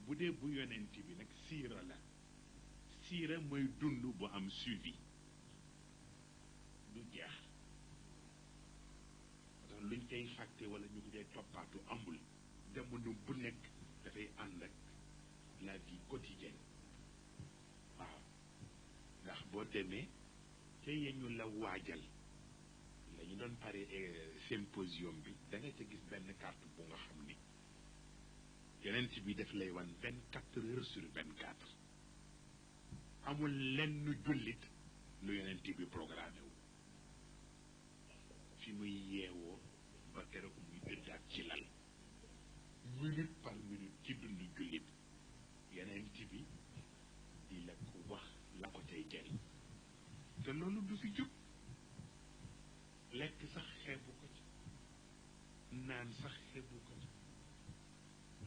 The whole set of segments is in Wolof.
bu dee bu yonent bi nag siira la siira mooy dund bu am suivi du jeex tax luñ koy fàtte wala ñu ko dee toppaatu amul jamono bu nekk dafay ànd ak la vie quotidienne waaw ndax boo demee te ñu la waajal la ñu doon pare symposium bi da nga ca gis benn carte bu nga xam ni yonent bi daf lay wan 24 heures sur 24 amul lenn jullit lu yonent bi programmé wu fi muy yeewoo ba keroog muy dëddaat ci lal minute par minute ci dund jullit yonent bi di la ko wax la ko cay jëriñ te loolu du fi jóg lekk sax xeebu ko ci naan sax xeebu ko ci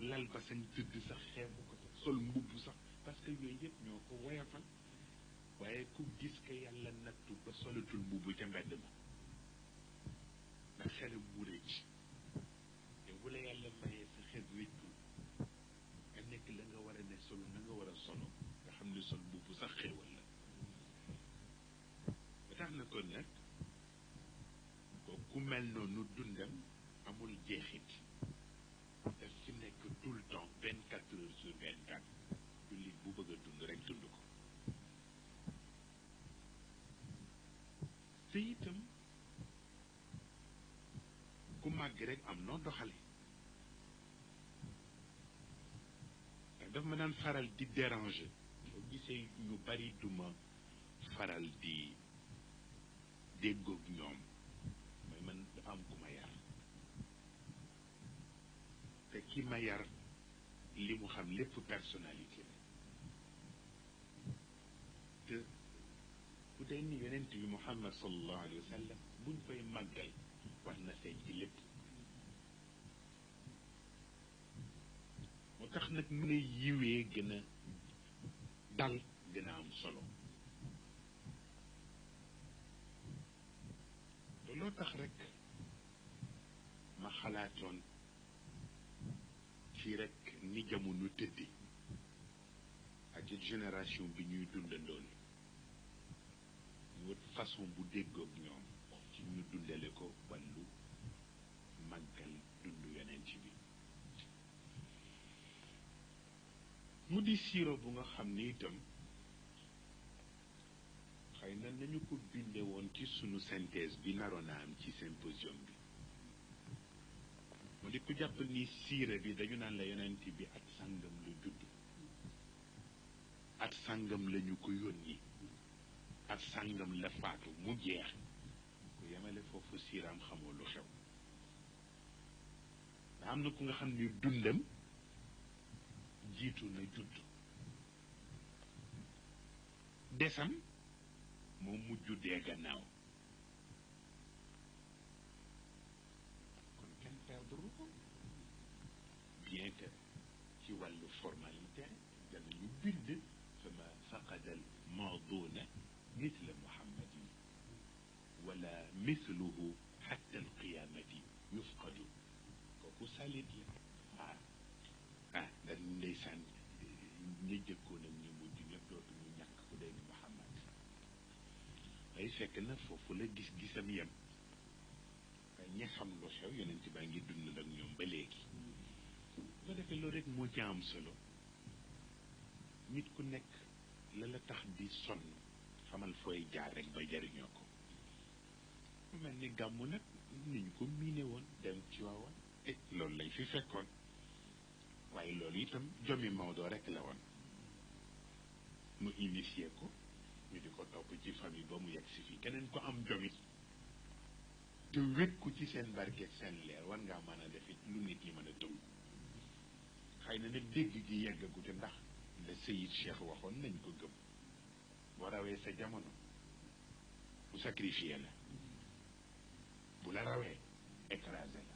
lal ba sañ tëdd sax xeebu ko ci sol mbubb sax parce que yooyu yëpp ñoo ko woyafal waaye ku gis que yàlla nattu ba solatul mbubb ca mbedd ma ndax xelam mu rëcc te bu la yàlla mayee sa xel rëccul nga nekk la nga war a ne solo na nga war a solo nga xam ne sol mbubb sax xéewal la ba tax na kon nag ku mel noonu dundam amul jeexit daf ci nekk tout le temps 24 heures sur 24 jullit bu bëgg a dund rek dund ko te itam ku màgg rek am noo doxale ndax daf ma daan faral di déranger boo gisee ñu bari duma faral di déggoog ñoom mooy man dafa am ku ma yar te ki ma yar li mu xam lépp personnalité la te bu dee ni yonent bi Muhammad sallallahu alayhi wa sallam buñ koy màggal war na feeñ ci lépp moo tax nag mu ne yiwee gën a dal gën a am solo loo tax rek ma xalaatoon ci rek ni jamono tëddi ak it génération bi ñuy dundandoon ñu wut façon bu déggoog ñoom ci ñu dundale ko wàllu màggal dund yonent bi mu di siiro bu nga xam ni itam xëy na nañu ko binde woon ci sunu synthèse bi naroon a am ci symposium bi mu di ku jàpp ni siira bi dañu naan la yonent bi at sàngam la judd at sàngam lañu ko yónni at sàngam la faatu mu jeex ku yemale foofu siiraam xamoo lu xew ndax am na ku nga xam ni dundam jiitu na judd desam moo mujj dee gannaaw kon kenn perdre ko bien que ci wàllu formalité danañu bind fama faqadal maaduna mithla muhammadin wala mithluhu xatta alqiyamati yufqadu kooku salit la dañ ndeysaan ñi jëkkoon ak ñu mujj ñëpp dootuñu ñàkk ku day ni muhammad waaye fekk na foofu la gis-gisam yem waaye ñi xam lu xew yonent baa ngi dund ak ñoom ba léegi bu defee loolu rek moo ci am solo nit ku nekk la la tax di sonn xamal fooy jaar rek ba jariñoo ko mu mel ni gàmmu nag ni ñu ko miine woon dem ci waawoon loolu lañ fi fekkoon waaye loolu itam jomi Maodo rek la woon mu initié ko ñu di ko topp ci famille ba mu yegg si fii keneen ko am jomit te wékku ci seen barkeeg seen leer war ngaa mën a def it lu nit ñi mën a tëw xëy na nag dégg gi yeggagute ndax la Seyid Cheikh waxoon nañ ko gëm boo rawee sa jamono bu sacrifié la bu la rawee écrasé la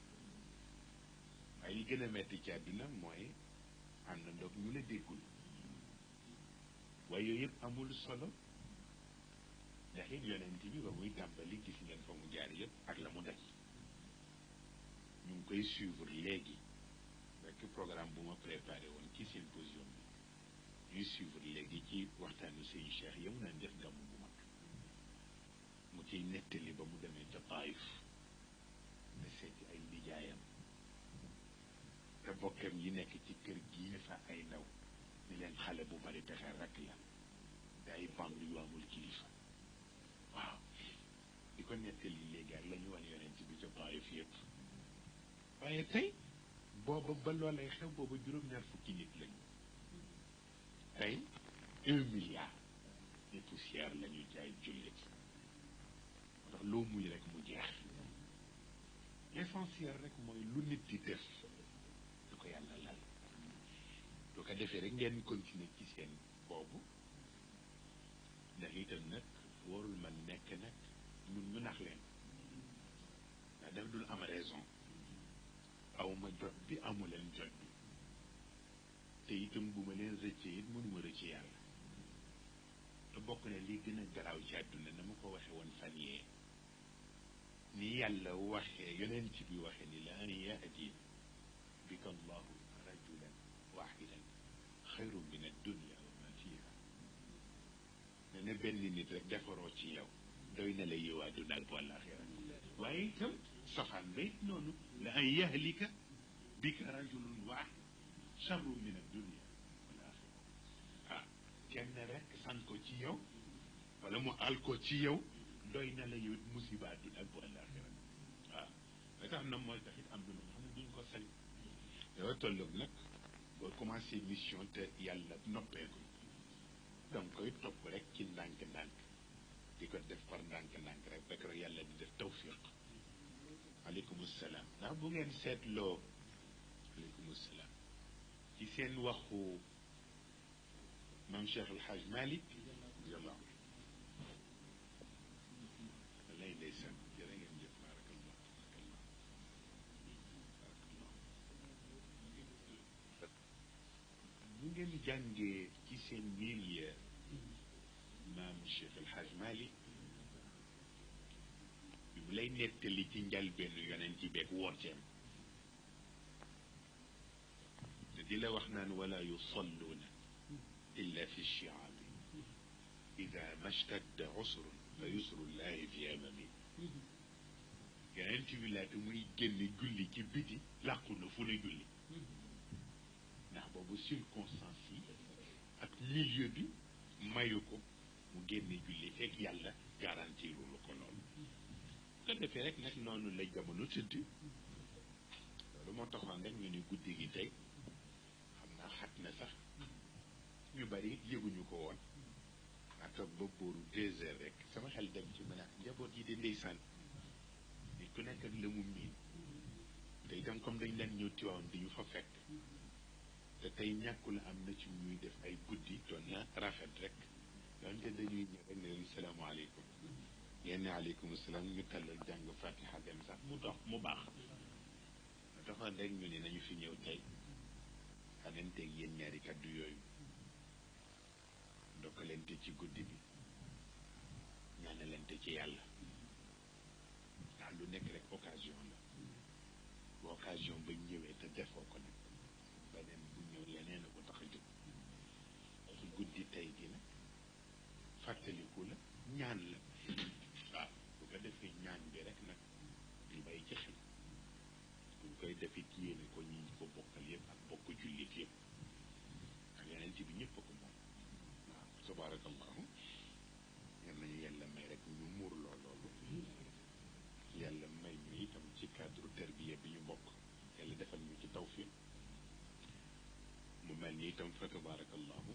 waaye li gën a metti ci àdduna mooy am na ndoog ñu la déggul waaye yooyu yëpp amul solo ndax it yonent bi ba muy tàmbali gis ngeen fa mu jaar yëpp ak la mu def ñu ngi koy suivre léegi ba que programme bu ma préparé woon ci symposium bi ñuy suivre léegi ci waxtaanu sëñ Cheikh yow naan def gàmmu bu mag mu ciy nettali ba mu demee ca Taïf nga seeti ay nijaayam te bokkam yi nekk ci kër gi fa ay ndaw ni leen xale bu bari pexe rek la te ay band yu amul kilifa waaw di ko nettali léegi ak la ñu wan yonent bi ca Taïf yëpp waaye tey booba ba loolay xew booba juróom-ñaar fukki nit lañu tey 1 milliard de poussière la ñu jaay jullit ndax loo muy rek mu jeex l'essentiel rek mooy lu nit di def du ko yàlla lal lu ko defee rek ngeen continuer ci seen boobu ndax itam nag warul man nekk nag ñun ñu nax leen ndax daf dul am raison awma jot bi amuleen jot bi te itam bu ma leen rëccee it mënuma rëcc yàlla te bokk na li gën a garaaw ci àdduna na ma ko waxe woon fan yee ni yàlla waxee yonent bi waxe ni la an yahdi bika allahu rajulan wahidan xayrun min addunia wa ma fiha ne na benn nit rek defaroo ci yow doy na la yiw àdduna ak wàllaaxira waaye itam safaan ba it noonu la an yahlika bika rajulun wahid charru min addunia wal axira ah kenn rek san ko ci yow wala mu al ko ci yow doy na la yow musiba àdduna ak bu àllaaxira waaw da tax na mooy taxit am na lu nga xam ne duñ ko sañ dafa tolloog nag boo commencé mission te yàlla noppeeku danga koy topp rek ci ndànk-ndànk di ko def par ndànk-ndànk rek fekk rek yàlla di def tawfiq aleykum salaam ndax bu ngeen seetloo aleykum salaam ci seen waxu maam Cheikh El Hadj Malick radiyallahu lay ndeysaan jërë ngeen jëf barakallah bu ngeen jàngee ci seen milieu maam Cheikh El Hadj Malick bi mu lay nettali ci njalbeenu yonent ci beeg wooteem te di la wax naan wala yusalluuna illa fi shiaabi ida mashtadda usrun fa yusrullahi fi amami yonent bi laata muy génn julli ci biti làqu na fu ne julli ndax boobu circonstance yi ak milieu bi mayu ko mu génne julli fekk yàlla garantiru lu ko loolu ko defee rek nag noonu la jamono tëdd loolu moo taxoon rek ñu ni guddi gi tey xam naa xat na sax ñu bari yëguñu ko woon maa toog ba booru 2 heures rek sama xel dem ci mën a njaboot yi di ndeysaan nit ku nekk ak la mu miin te itam comme dañ leen ñëw Tiwaawan di ñu fa fekk te tey ñàkkul am na ci ñuy def ay guddi doon na rafet rek donte dañuy ñëw rek ne leen salaamaaleykum ngeen ne aleykum salaam ñu tàllal jàng fatiha dem sax mu dox mu baax ma taxoon rek ñu ne nañu fi ñëw tey xananteeg yéen ñaari kaddu yooyu ndokkalante ci guddi bi ñaanalante ci yàlla ndax lu nekk rek occasion la bu occasion ba ñëwee te defoo ko nag beneen bu ñëw leneen a ko tax a jóg su guddi tey gi nag fàttaliku la ñaan la waaw bu ko defee ñaan bi rek nag ñu bàyyi ci xel buñ koy defit yéene ko ñi ko bokkal yëpp ak bokk jullit yëpp ak yeneen ci bi ñëpp ko moom waaw tabaarakallahu yal nañu yàlla may rek ñu muurloo loolu yàlla may ñu itam ci cadre terbiya bi ñu bokk yàlla defal ñu ci tawfiq mu mel ni itam fa tabaarakallahu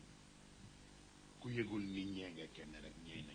ku yëgul ni ñee nga kenn rek ñee nañ